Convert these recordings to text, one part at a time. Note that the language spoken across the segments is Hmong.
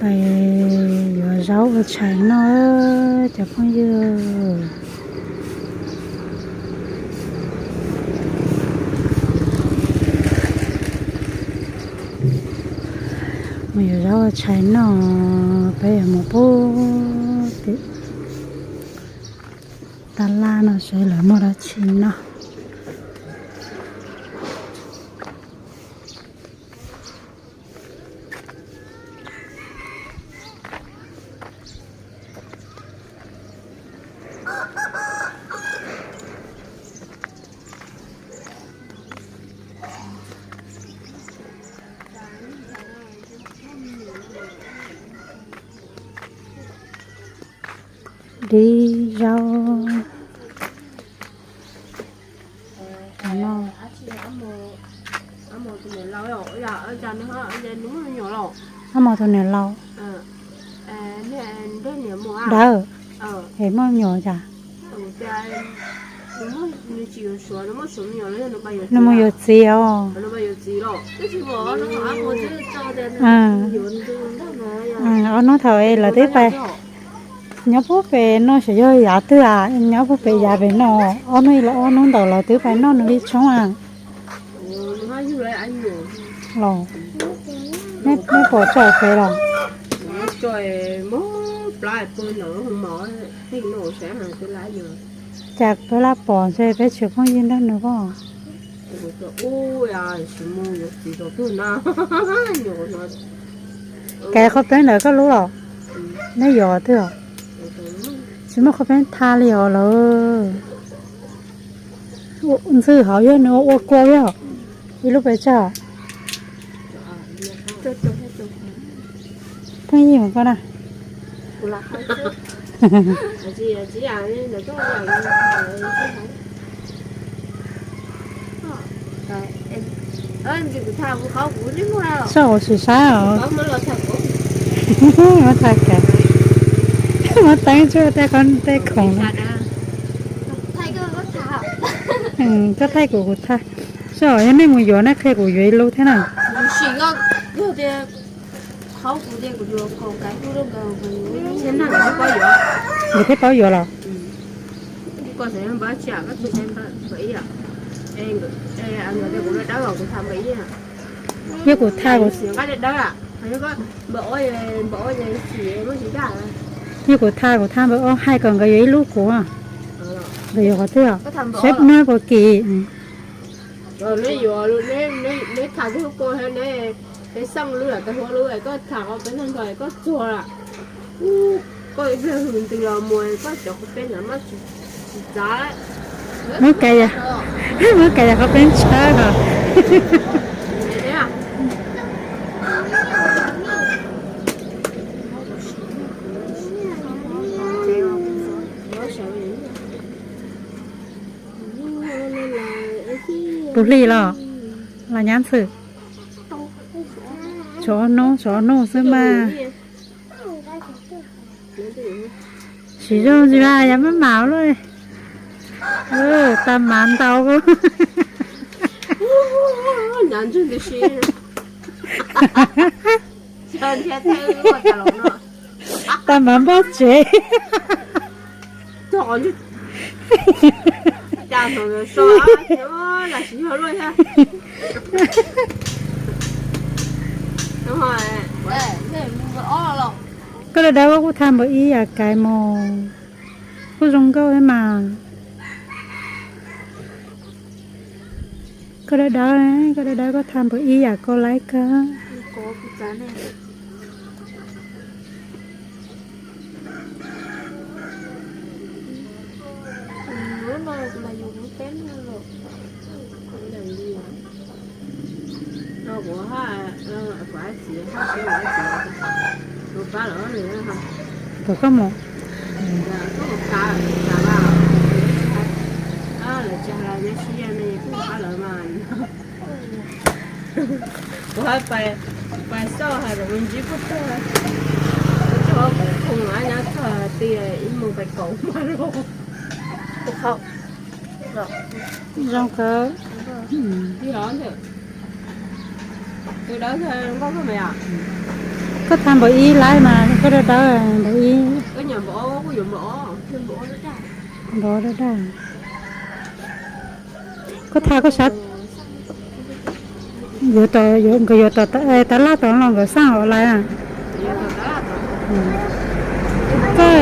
Pais yuav zaub ua tshais noj cov phooj ywg. Mus yuav zaub ua tshais noj, peb yuav mus pub tim taj laj no seb lawv muaj dab tsi noj. Dib zaub no. Ab Mos tus niam laus. Dawb, es muaj me nyuam cas? Nws mus yuav txiv os. Ob hnub thaum es lawv twb pais nyob puag pem no xyov yog yav twg a, nyob puag pem yav pem no, ob hnub los ob hnub ntawd lawv twb pais noj nws li tshoob a. Los, nej pom tso pem los? Cas peb laj pom ntshe peb tsis phooj ywg nrog nws pob. Cas qhov peb ntawd koj lub los? Neb yuav twg os? Tsis muaj qhov peb tha li os lawm. Ntxwg hauv yog nws ua ua kua yog ib lub pes tsawg? Pheej yig mus koj na. Soj ua sim saib os. Muab tha kav, muab teeb tsuag tej khoom. Koj thaij kuv kuv thaij. Soj yog nej mus yuav nej qhia kuv yuav ib lub thiab na. Nkawd thiaj paub yuav los? Yog kuv tha, yog kuv tha kuv tha npawb ob hais kom nkawd yuav ib lub kuv. Nkawd yuav qhov twg os? Saib neb puas kim. Muab kav, muab kav yog qhov peb tshawb os. Puas hli los? Los nyab ntxwg. Tshuav ob hnub, tshuav ob hnub xwb mas. Siv zog ntsis mas yog maj mam luj. Tag mas ntau. Tag mas npoj tsev. Koj dawb dawb kuj tha npawb ib yam kaiv mos, kuj zoo nkauj thiab mas. Koj dawb dawb, koj dawb dawb koj tha npawb ib yam koj laib kawg. Kom koj mus. Kuv pais xauj hais kom ntsib puag tag, tso kuv khoom nyob txog tias ib mus pais kaum mas los. Zoo kawg. Tus dawb nkauj kawg mas yom. Koj tha npaum ib laib mas koj dawb dawb npaum ib. Npaum dawb dawb. Koj tha koj sab yuav, nkawd yuav tab laj tod los nkawd xaj hauv lais na. Koj,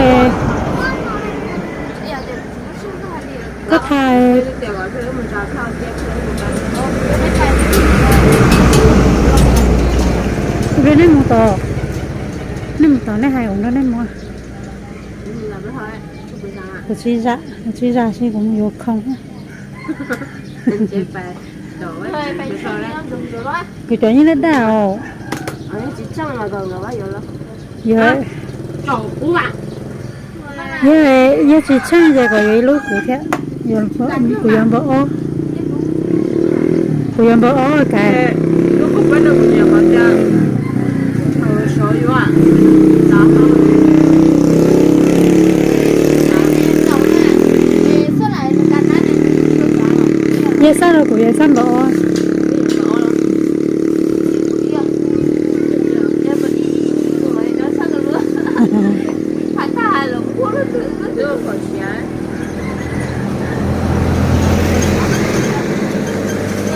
koj tha, nej mus tod, nej mus tod nej hais ua nrog nej mus. Kuv tsis zam, kuv tsis zam si kuv mus yuav khoom. Kuv cov yeej daj daj os. Yog, yog, yog tsis tsheej ces kom yuav ib lub kuv thiab. Kuv yuav npawb ob, kuv yuav npawb ob kav. Yog xaj rau kuv yuav xaj npawb ob.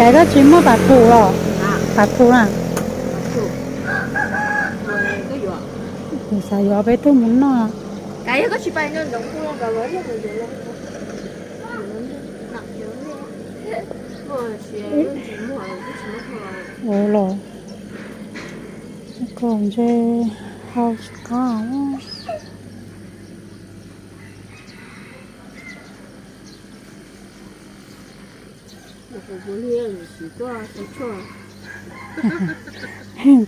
Cas koj tsis muaj pas thu los? Pas thu na. Kuv xav yuav peb tug mus noj. Ua los, koj ntshe hau tsis qab.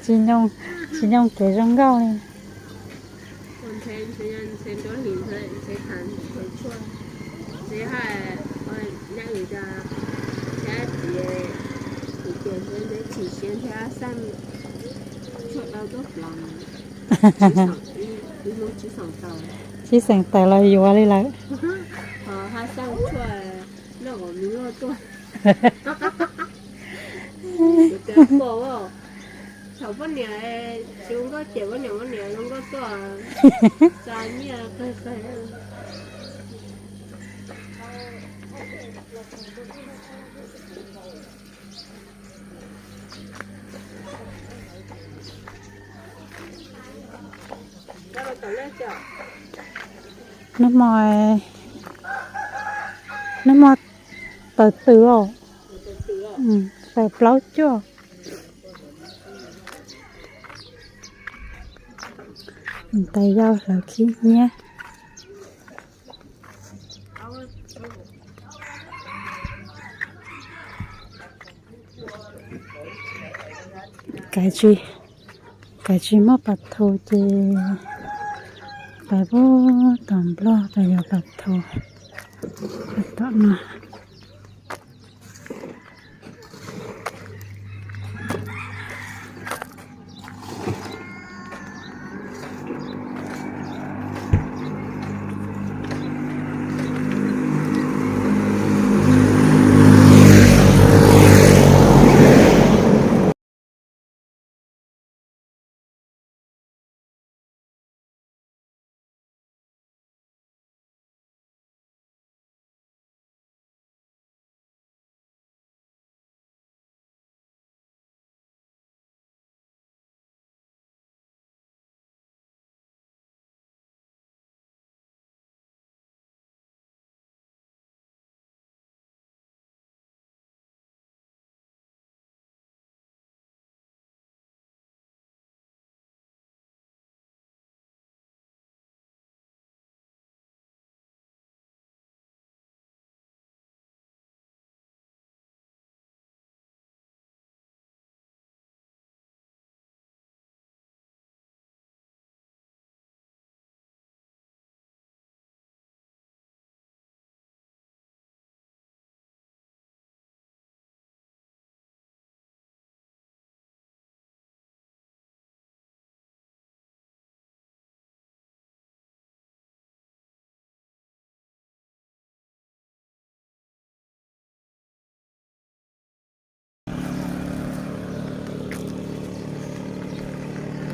Tsis nyoo, tsis nyoo kev zoo nkauj li. Tsib xeem tawm los yuav li lawm. Thaum poj niam tsis zoo nkauj ces poj niam, poj niam zoo nkauj tuaj, tsa nyiaj qag qag. Nag hmo, nag hmo tawm twm os, tawm plaub cuaj. Tais yau hlawv khib nyiab. Kav tsij, kav tsij muaj pas thu ces pais pub tom Nplog pais yuav pas thu tom no.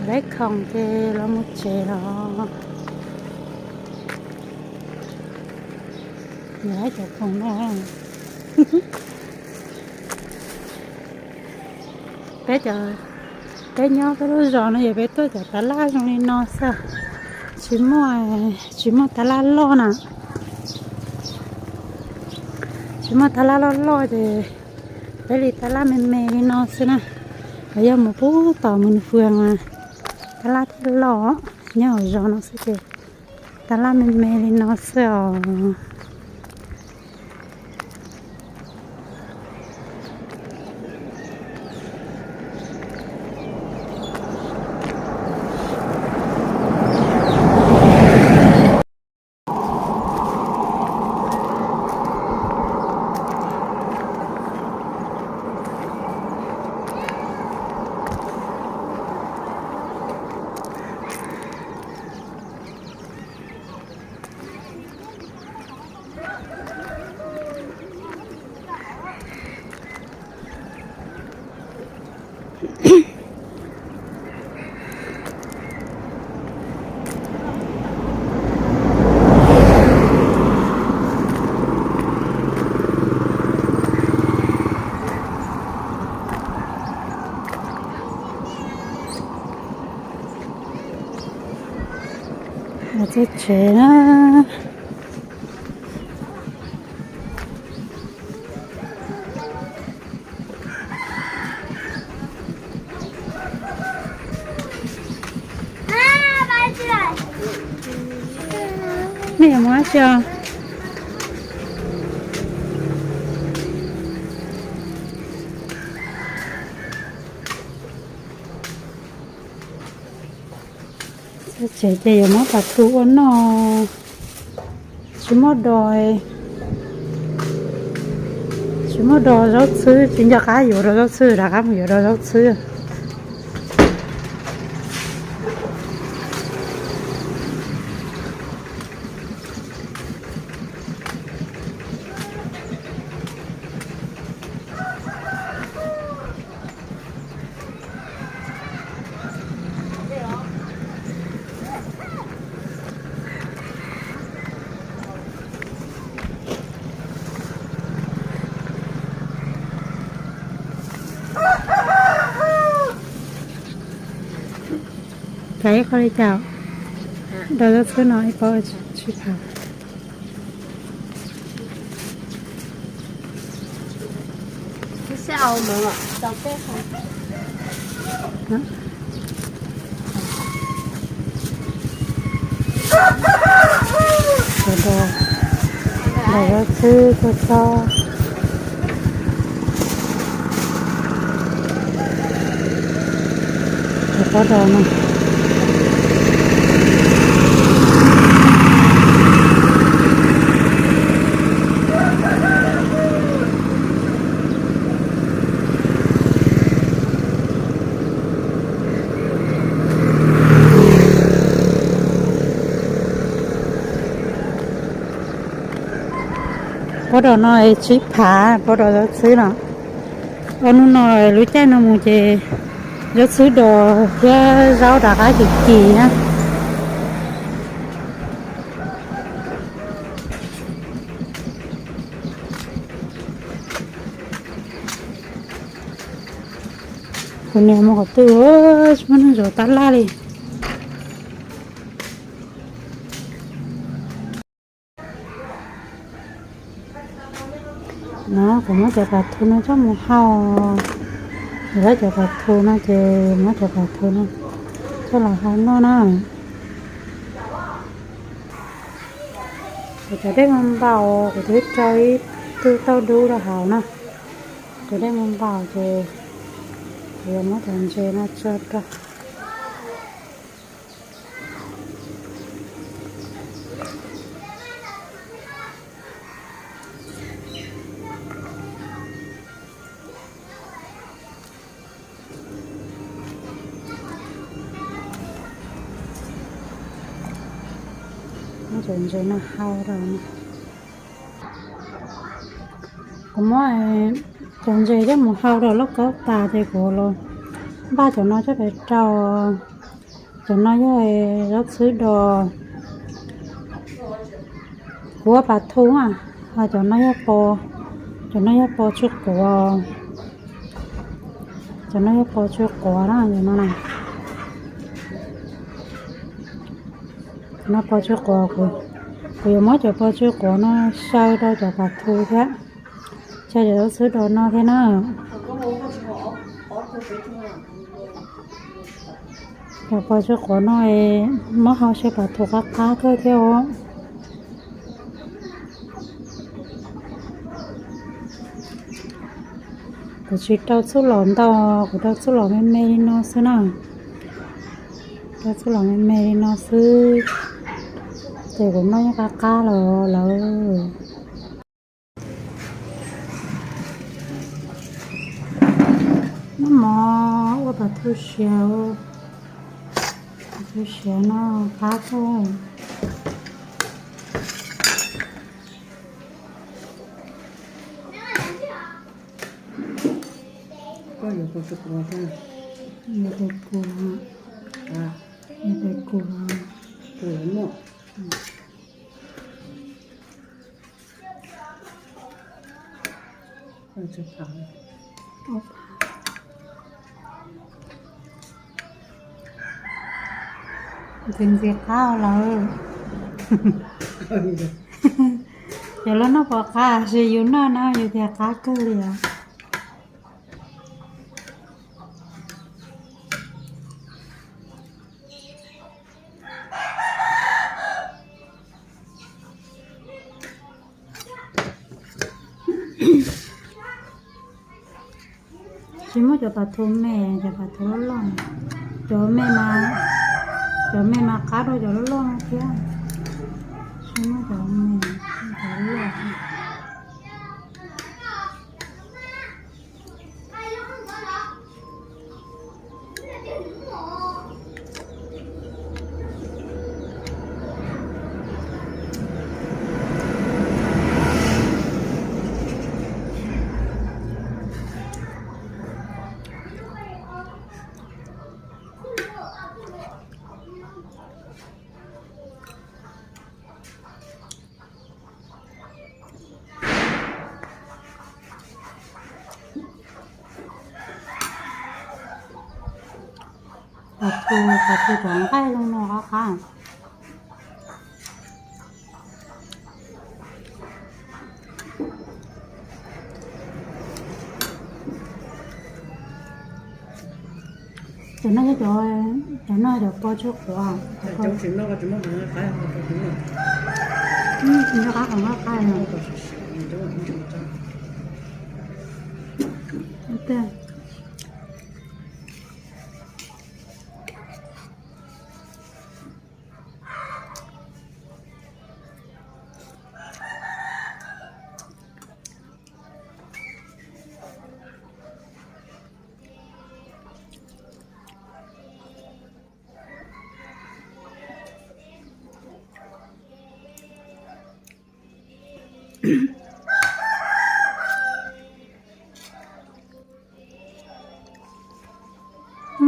Laib khoom ces los mus tsev los. Nws laib cov khoom no. Peb cov, peb nyob peb lub zos no yog peb tuaj cov tab laj zoo li no xwb. Tsis muaj, tsis muaj tab laj loj na. Tsis muaj tab laj loj loj ces peb li tab laj me me li no xwb na. Ho yog mus pub tom mus nws fwj mas tab laj thiaj loj. Nyob hauv zos no xwb ces tab laj me me li no xwb os. Txog tsev na. Nej yuav mus dab tsi os? Txog tsev ces yuav muab pas tu ua noj. Tsis muaj dos, tsis muaj dos zaub txhwb, tsis nco qab yuav dos zaub txhwb, rov qab mus yuav dos zaub txhwb. Cas ib qho li cas? Dos zaub txhwb no ib pob tsib phav. Dos, dos zaub txhwb tuaj txob. Cov pob dos no. Pob dos no tsib phav, pob dos zaub txhwb no. Ua hnub no lub caij no mus ces zaub txhwb dos thiab zaub rov qab kim kim na. Kuv niam mus qhov twg, tsis muaj neeg zov tab laj li. No kuv muab cov pas thu no coj mus hau. Kuv lawv cov pas thu no ces muab cov pas thu no coj los hau noj na. Kuv cov dej mus npaum kuv twb rau ib tug tauj dub rau hauv na. Cov dej mus npaum ces kuv yuav muab cov ntses no tso rau. Muab cov ntses no hau rau. Kuv muab cov ntses coj mus hau rau lauj kaub tas ces kuv los npaj cov no coj pem rau Cov no yog zaub txhwb do kuv ua pas thu na, ho cov no yog po, cov no yog po tsw quav, cov no yog po tsw quav na, cov no na. Cov no po tsw quav, kuv yuav muab cov po tsw quav no xyaw rau cov pas thu thiab, xyaw cov zaub txhwb do no thiab na. Cov po tsw quav no muab hau xyaw pas thu qab qab kawg thiab os. Kuv tsis rau txuj lom ntau, kuv rau txuj lom me me li no xwb na. Rau txuj lom me me li no xwb, ces kuv noj yeej qab qab lawm lawm. Noj mov ua pas thu siav, pas thu siav no qab kawg. Koj yuav kuv tus kuv, yuav tus kuv, yuav tus kuv, kuv yuav muaj. Ntxim ntxim qab lawm. Cov loj noj puas qab, sis yus noj no yus tias qab kawg li os. Tsis muaj cov pas thu me, cov pas thu loj loj, cov me mas, cov me mas qab dua cov loj loj thiab. Tsis muaj cov me, cov loj. Pas thu, pas thu cov nqaij zoo no qab qab. Cov no yog cov, cov no cov pos tsw quav. Tsis noj qab qab qab.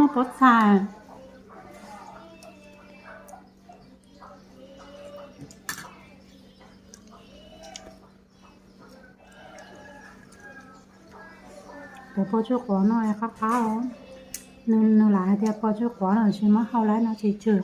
Muaj pob txha. Cov pos tsw quav no qab qab os. Nws lam hais tias pos tsw quav los sis muab hau lawm no tsis tsw.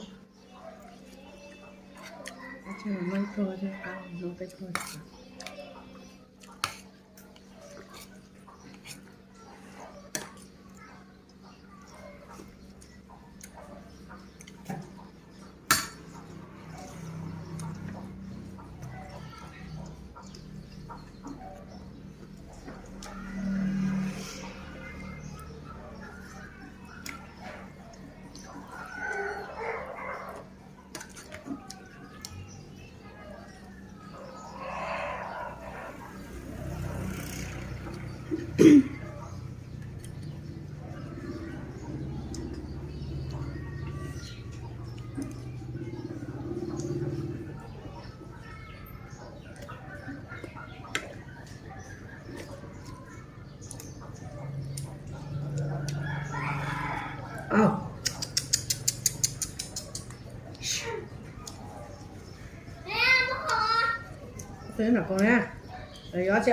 Nram koog na, yuav tsi?